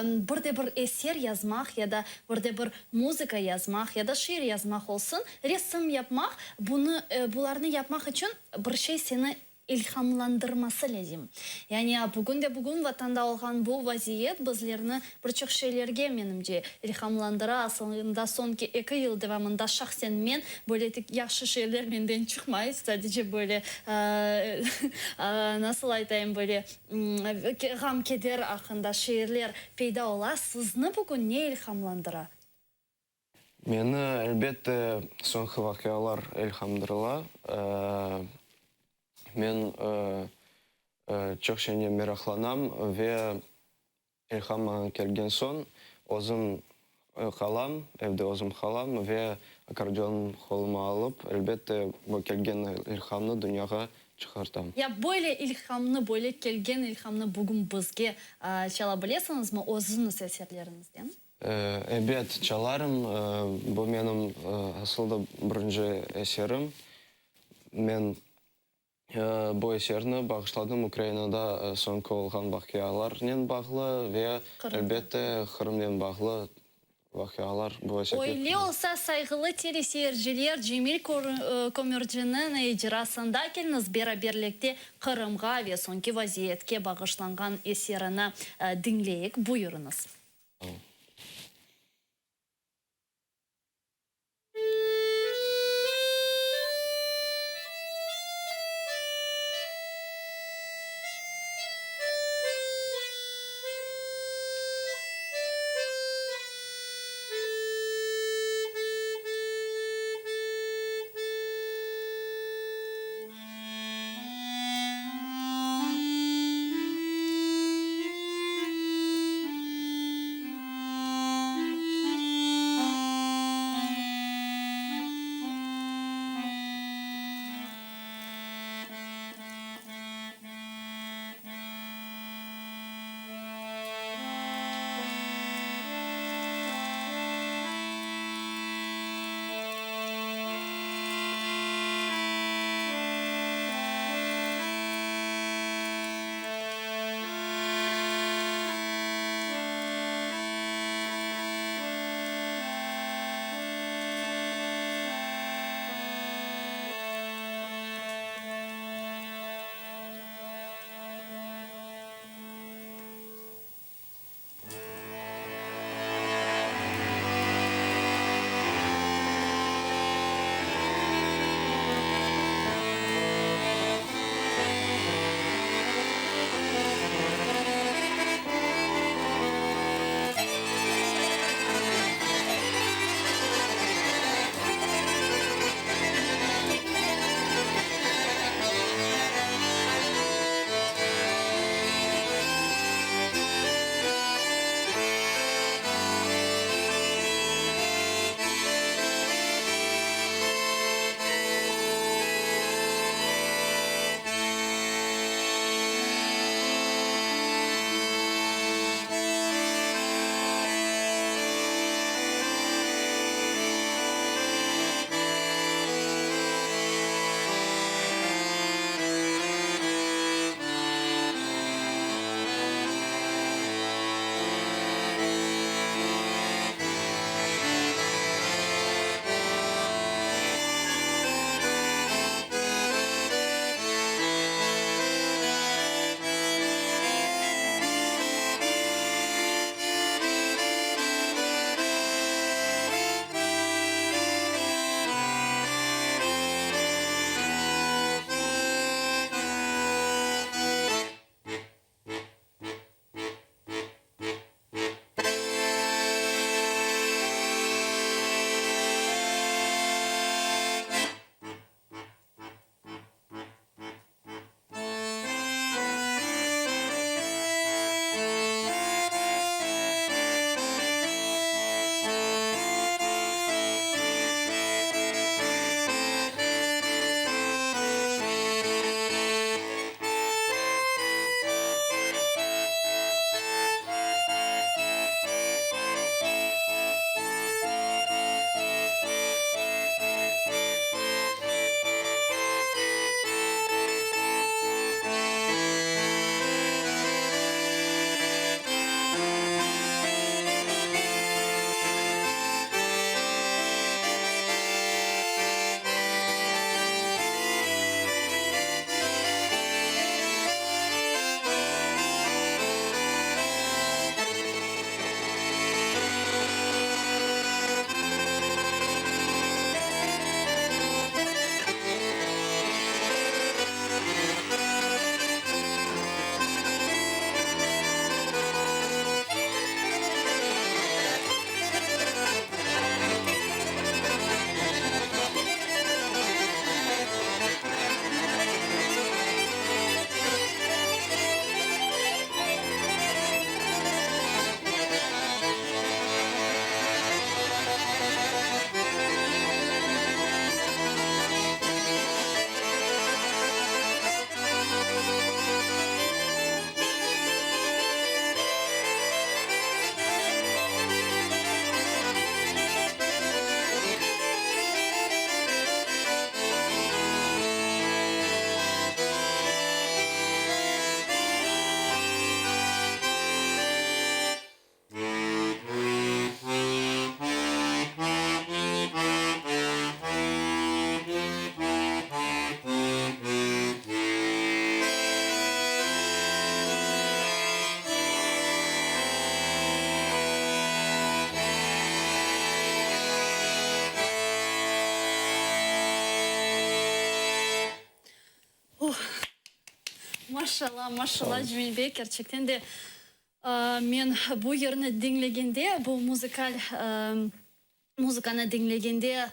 bir de bir eser yazmaq ya da bir de bir muzıka yazmaq ya da şiir yazmaq olsun, resim yapmaq, bunı, bularnı yapmaq içün bir şey seni. İlhamlandırması lâzim. Yani bugün de bugün Vatanda olğan bu vaziyet bizlerni bir çoq şeylerge, menimce, ilhamlandıra. Asılında soñki eki yıl devamında şahsen men böyle tek yahşı şeyler menden çıqmay, sadece böyle, nasıl aytayım, böyle ğam-keder aqqında şiirler peyda ola. Sizni bugün ne ilhamlandıra?
Meni, elbette, soñki vaqialar ilhamdırıla. Men çoq şeynen meraqlanam ve ilham maña kelgen soñ özüm qalam, evde özüm qalam ve akkordeon qoluma alıp, elbette, bu kelgen ilhamnı dünyağa çıqartam.
Ya böyle ilhamnı, böyle kelgen ilhamnı bugün bizge çala bilesiñizmi özüñiz eserleriñizden?
Ebet, çalarım. Bu menim asıl da birinci eserim. Men bu eserni bağışladım Ukrainada soñki olğan vaqialarnen bağlı ve, elbette, Qırımnen bağlı vaqialar bu eserde.
Öyle olsa, sayğılı teleseyirciler, Cemil Kömürciniñ icrasında keliñiz beraberlikte Qırımğa ve soñki vaziyetke bağışlanğan eserini diñleyik. Buyurıñız. Maşalla, maşalla, Cemil bey, kerçekten de men bu yırnı diñlegende, bu muzıkal muzıkanı diñlegende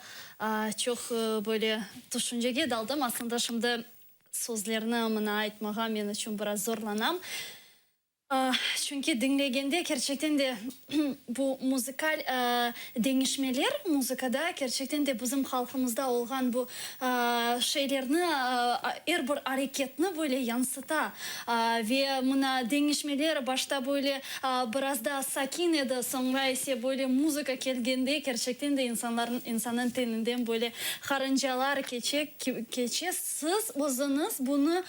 çoq böyle tüşüncege daldım. Aslında şimdi sözlerni mına aytmağa men içün biraz zorlanam. Çünki diñlegende kerçekten de bu muzıkal deñişmeler muzıkada kerçekten de bizim halqımızda olğan bu şeylerni, er bir areketni böyle yansıta. Ve mına deñişmeler başta böyle biraz daa sakin edi, soñra ise böyle muzıka kelgende kerçekten de insanlarnıñ, insannıñ teninden böyle qarıncalar keçe, keçe. Siz özüñiz bunı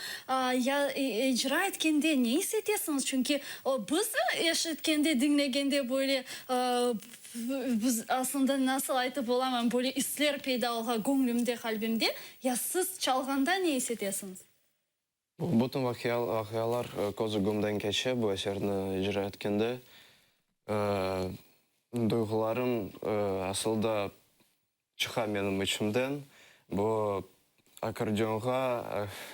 ya icra etkende ne is etesiñiz? Çünki biz eşitkende, diñlegende böyle, biz aslında nasıl aytıp olamam, böyle isler peyda olğa göñlümde, qalbimde. Ya siz çalğanda ne is etesiñiz?
Bütün vaqialar köz ögümden keçe bu eserni icra etkende. Duyğularım asıl da Çıqa menim içimden. Bu akkordeonğa,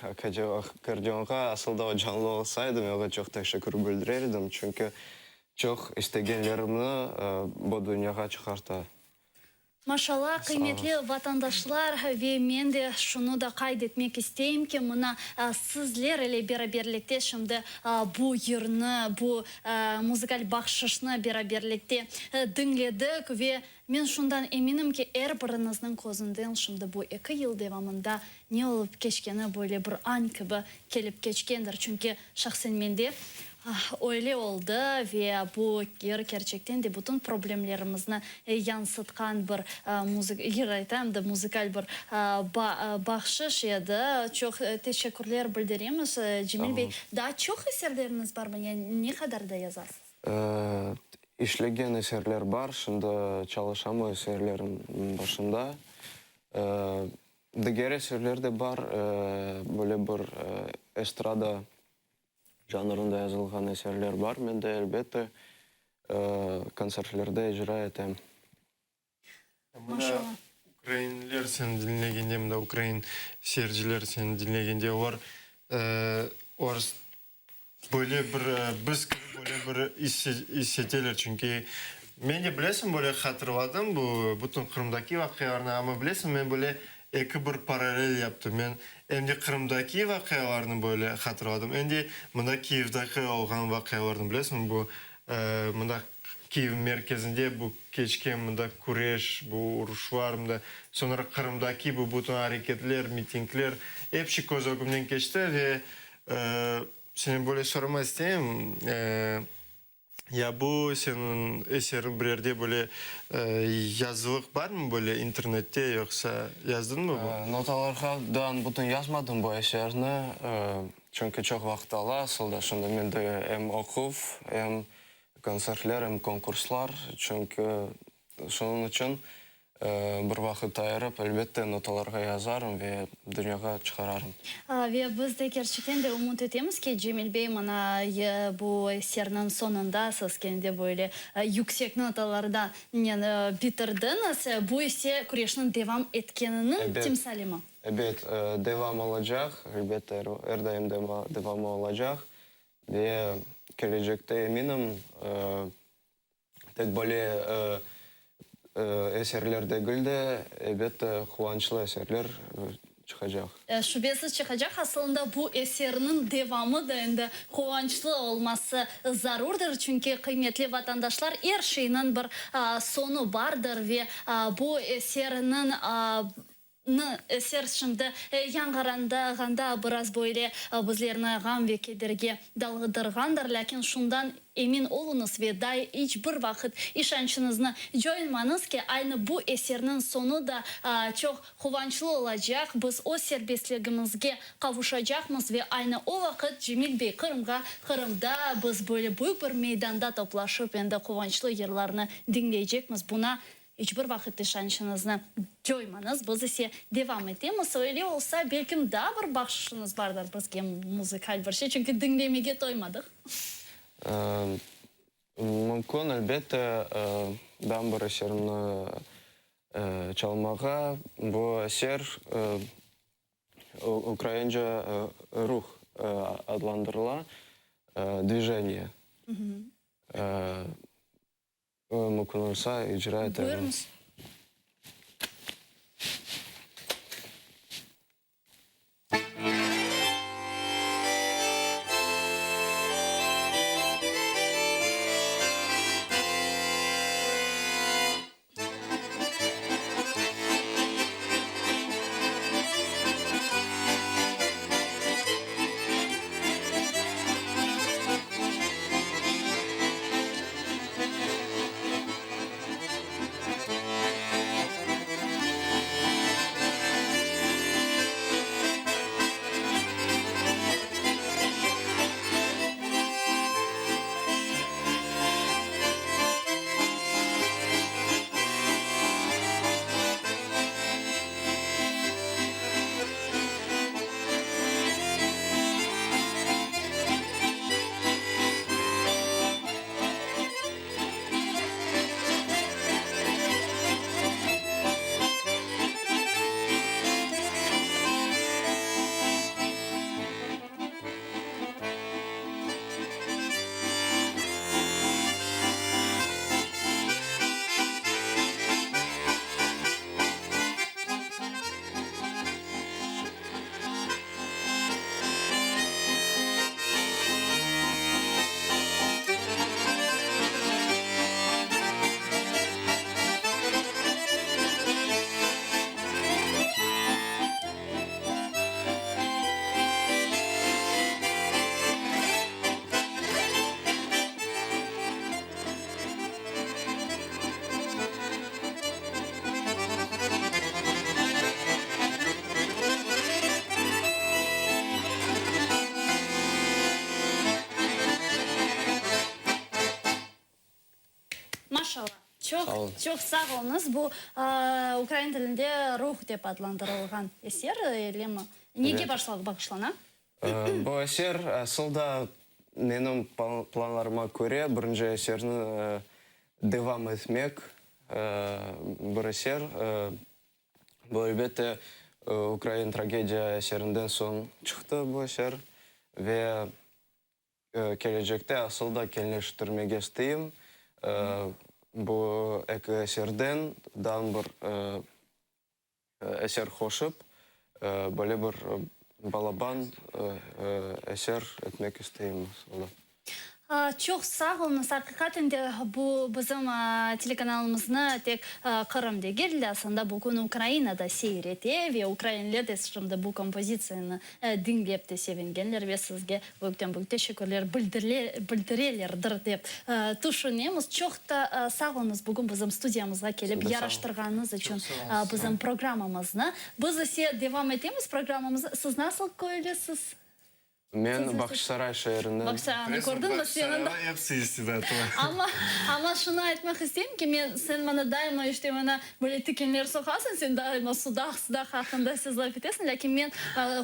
akkordeonğa asıl da o canlı olsaydı, men oña çoq teşekkür bildirer edim, çünki çoq istegenlerimni bu dünyağa çıqarta.
Maşallah, qıymetli vatandaşlar, ve men de şunı da qayd etmek isteyim ki, mına sizler ile beraberlikte şimdi bu yırnı, bu muzıkal bahşışnı beraberlikte diñledik ve Men şundan eminim ki, er biriñizniñ közünden şimdi bu eki yıl devamında ne olıp keçkeni böyle bir añ kibi kelip keçkendir. Çünki şahsen mende öyle oldı ve bu yır kerçekten de bütün problemlerimizni yansıtqan bir yır aytayım da, muzıkal bir bahşış edi. Çoq teşekkürler bildiremiz, Cemil bey. Daa çoq eserleriñiz barmı? Yani ne qadar da yazasız?
İşlegen eserler bar, şimdi çalışam o eserlerin başında. Diger eserler de bar, böyle bir estrada janrında yazılğan eserler bar mende, elbette, kontsertlerde icra etem.
Mında ukrainler seni diñlegende, mında ukrain seyirciler seni diñlegende, olar, olar böyle bir, biz kibi böyle bir is eteler. Çünki men de, bilesiñ, böyle hatırladım bu bütün Qırımdaki vaqialarnı, amma, bilesiñ, men böyle eki bir parallel yaptım. Men em de Qırımdaki vaqialarnı böyle hatırladım, em de mında Kiyevdaki olğan vaqialarnı, bilesiñ, bu mında Kiyev merkezinde bu keçken mında küreş, bu uruşlar, mında soñra Qırımdaki bu bütün areketler, mitingler, episi köz ögümden keçti ve senden böyle soramaq isteyim, ya bu seniñ eseriñ bir yerde böyle yazılıq barmı böyle internette yoqsa yazdıñmı bu?
Notalarğa daa bütün yazmadım bu eserni, çünki çoq vaqıt ala asılda, şimdi mende em oquv, em Kontsertler, em konkurslar, çünki şunıñ içün bir vaqıt ayırıp, elbette, notalarğa yazarım ve dünyağa çıqararım.
Ve biz de kerçekten de ümüt etemiz ki, Cemil bey, mına bu eserniñ soñunda siz kene de böyle yüksek notalarda bitirdiñiz. Bu ise küreşniñ devam etkeniniñ timsalimi?
Ebet, devam olacaq, elbette, er daim devamı olacaq. Ve kelecekte eminim, tek böyle eserler degil de, elbette, quvançlı eserler çıqacaq.
Şübesiz çıqacaq. Asılında bu eserniñ devamı da endi quvançlı olması zarurdır, çünki, qıymetli vatandaşlar, er şeyniñ bir soñu bardır ve bu eserniñ Nı eser şimdi yañğırandağanda biraz böyle bizlerni ğam ve kederge dalğıdırğandır, lâkin şundan emin oluñız ve day iç bir vaqıt işançıñıznı coymañız ki, aynı bu eserniñ soñu da çoq quvançlı olacaq, biz öz serbestligimizge qavuşacaqmız ve aynı o vaqıt Cemil bey Qırımğa, Qırımda biz böyle büyük bir meydanda toplaşıp endi quvançlı yırlarnı diñleycekmiz, buna İç bir vaqıt işançıñıznı coymañız, biz ise devam etemiz. Öyle olsa, belkim daa bir bahşışıñız bardır bizge, muzıkal bir şey, çünki diñlemege toymadıq.
Mümkün, elbette, daa bir eserimni çalmağa. Bu eser ukraince Ruh. adlandırıla, Dvijeniye. Mümkün olsa, icra eterim.
Buyurıñız. Maşallah. Çoq, çoq sağ oluñız. Bu, ukrain tilinde Ruh dep adlandırılğan eser, öylemi? Nege bağışlana?
Bu eser asıl da menim planlarıma köre birinci eserni devam etmek bir eser. Bu, elbette, Ukrain tragediya eserinden soñ çıqtı bu eser ve kelecekte asıl da keñleştirmege isteyim. Bu eki eserden daa bir Eser qoşıp, böyle bir balaban eser etmek isteyim aslında.
Çoq sağ oluñız. Aqiqaten de bu bizim telekanalımıznı tek Qırım degil de, aslında bugün Ukraina da seyir ete ve ukrainler de şimdi bu kompozitsiyanı diñlep de sevingenler ve sizge Büyükten-büyük teşekkürler bildirelerdir dep tüşünemiz. Çoq da sağ oluñız bugün bizim studiyamızğa kelip yaraştırğanıñız içün bizim programmamıznı. Biz ise devam etemiz programmamıznı. Siz nasıl köylüsiz?
Men Bağçasaray şeerinden.
Bağçasaraynı kördiñmi? Seniñ de.
Episi istidatlı.
Amma, amma şunı aytmaq isteyim ki, men, sen maña daima işte mına Böyle tikenler soqasıñ, sen daima Sudaq, Sudaq aqqında söz laf etesiñ, lâkin men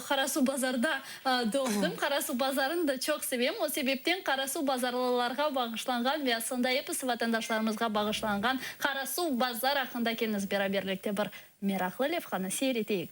Qarasuvbazarda doğdım, Qarasuvbazarnı da çoq sevem, o sebepten Qarasuvbazarlılarğa bağışlanğan ve aslında episi vatandaşlarımızğa bağışlanğan Qarasuvbazar aqqında keliñiz beraberlikte bir meraqlı levhanı seyir eteyik.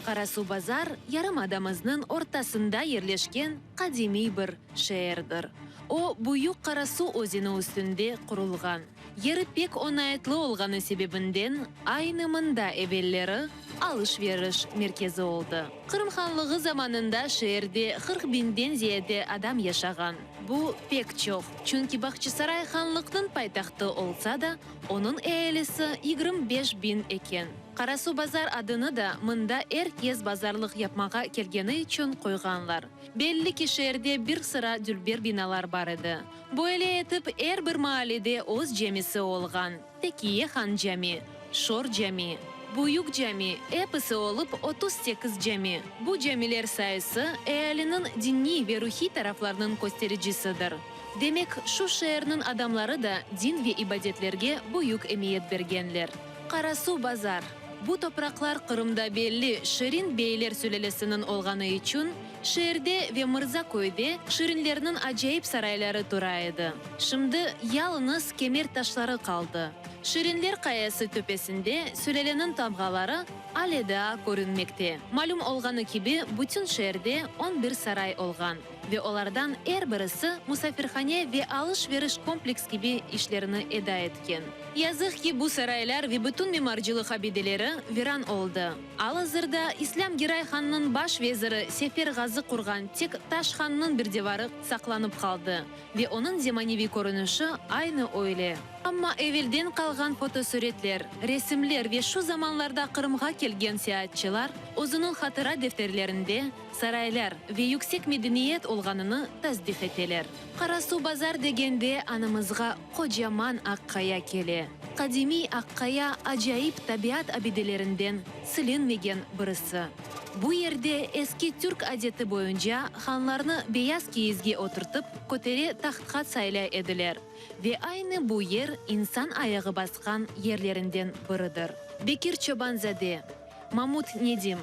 Qarasuvbazar, yarımadamıznıñ ortasında yerleşken qadimiy bir şeerdir. O, Büyük Qarasu özeni üstünde qurulğan. Yeri pek oñaytlı olğanı sebebinden aynı mında evelleri alış-veriş merkezi oldı. Qırım hanlığı zamanında şeerde 40 biñden ziyade adam yaşağan. Bu pek çoq, çünki Bağçasaray hanlıqnıñ paytahtı olsa da, onıñ ealisi 25 biñ eken. Qarasuvbazar adını da mında er kes bazarlıq yapmağa kelgeni içün qoyğanlar. Belli ki, şeerde bir sıra dülber binalar bar edi. Böyle etip, er bir maallede öz camisi olğan, Tekiye han cami, Şor cami, Büyük cami, episi olıp 38 cami. Bu camiler sayısı ealiniñ diniy ve ruhiy taraflarınıñ köstericisidir. Demek, şu şeerniñ adamları da din ve ibadetlerge büyük emiyet bergenler. Qarasuvbazar, bu topraqlar Qırımda belli Şirin beyler sülâlesiniñ olğanı içün, şeerde ve Mırzaköyde Şirinlerniñ acayip sarayları tura edi. Şimdi yalıñız kemer taşları qaldı. Şirinler qayası töpesinde sülâleniñ tamğaları ale daa körünmekte. Malüm olğanı kibi, bütün şeerde on bir saray olğan ve olardan er birisi musafirhane ve alış-veriş kompleks kibi işlerini eda etken. Yazıq ki, bu saraylar ve bütün mimarcılıq abideleri viran oldı. Al-azırda İslâm Giray hannıñ baş veziri Sefer Ğazı qurğan tek Taş hannıñ bir divarı saqlanıp qaldı ve onıñ zemaneviy körünişi aynı öyle. Amma evelden qalğan fotosüretler, resimler ve şu zamanlarda Qırımğa kelgen seyaatçılar özüniñ hatıra defterlerinde saraylar ve yüksek medeniyet olğanını tasdiq eteler. Qarasuvbazar degende anımızğa qocaman Aqqaya kele. Qadimiy Aqqaya acayip tabiat abidelerinden silinmegen birisi. Bu yerde eski türk adeti boyunca hanlarnı beyaz kiyizge oturtıp, kötere tahtqa saylay ediler ve aynı bu yer insan ayağı basqan yerlerinden biridir. Bekir Çoban-zade, Mamut Nedim,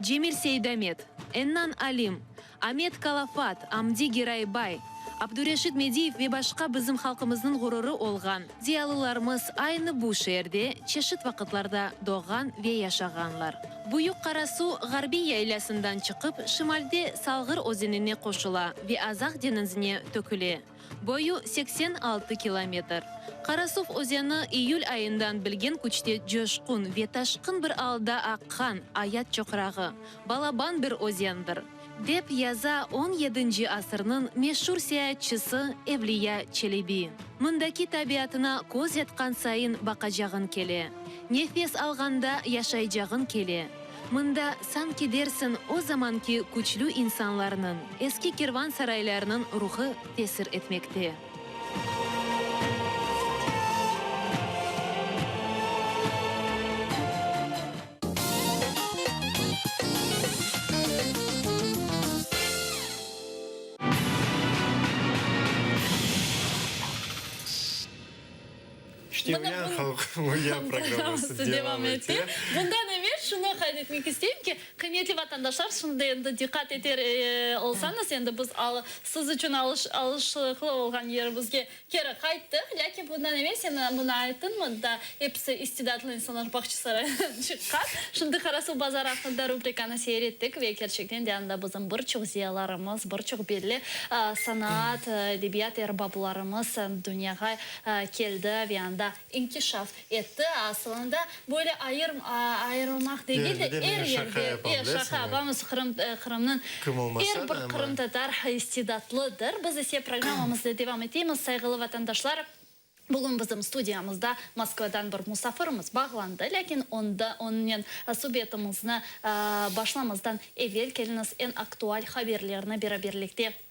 Cemil Seydamet, Ennan Alim, Amet Kalafat, Amdi Giraybay, Abdureşid Mediyev ve başqa bizim halqımıznıñ ğururı olğan ziyalılarımız aynı bu şeerde çeşit vaqıtlarda doğğan ve yaşağanlar. Büyük Qarasu ğarbiy yaylasından çıqıp, şimalde Salğır özenine qoşula ve Azaq deñizine töküle. Boyu 86 kilometr. Qarasuv özeni iyül ayından bilgen küçte coşqun ve taşqın bir alda aqqan ayat çoqrağı, balaban bir özendir, dep yaza on yedinci asırnıñ meşur seyaatçısı Evliya Çelebi. Mındaki tabiatına köz etqan sayın baqacağıñ kele, nefes alğanda yaşaycağıñ kele. Mında, sanki dersiñ, o zamanki küçlü insanlarnıñ, eski kervan saraylarınıñ ruhı tesir etmekte.
İşte Uyan halqım, uyan programması devam ete.
Bundan evel şunı qayd etmek isteyim ki, qıymetli vatandaşlar, şimdi endi diqqat eter olsañız, endi biz siz içün alışıqlı olğan yerimizge keri qayttıq. Lâkin bundan evel sen bunı ayttıñmı da, episi istidatlı insanlar Bağçasaraydan çıqqan. Şimdi Qarasuvbazar aqqında rubrikanı seyir ettik ve kerçekten de anda bizim bir çoq ziyalarımız, bir çoq belli sanaat, edebiyat erbaplarımız dünyağa keldi ve anda inkişaf etti. Asılında, böyle ayırılmaq degil de, er yerde, e, şaqa yapamız, Qırım, Qırımnıñ er bir qırımtatar istidatlıdır. Biz ise programmamıznı devam eteymiz, sayğılı vatandaşlar. Bugün bizim studiyamızda Moskvadan bir musafirimiz bağlandı, lâkin onda onınen subetimizni başlamazdan evel keliñiz eñ aktual haberlerni beraberlikte.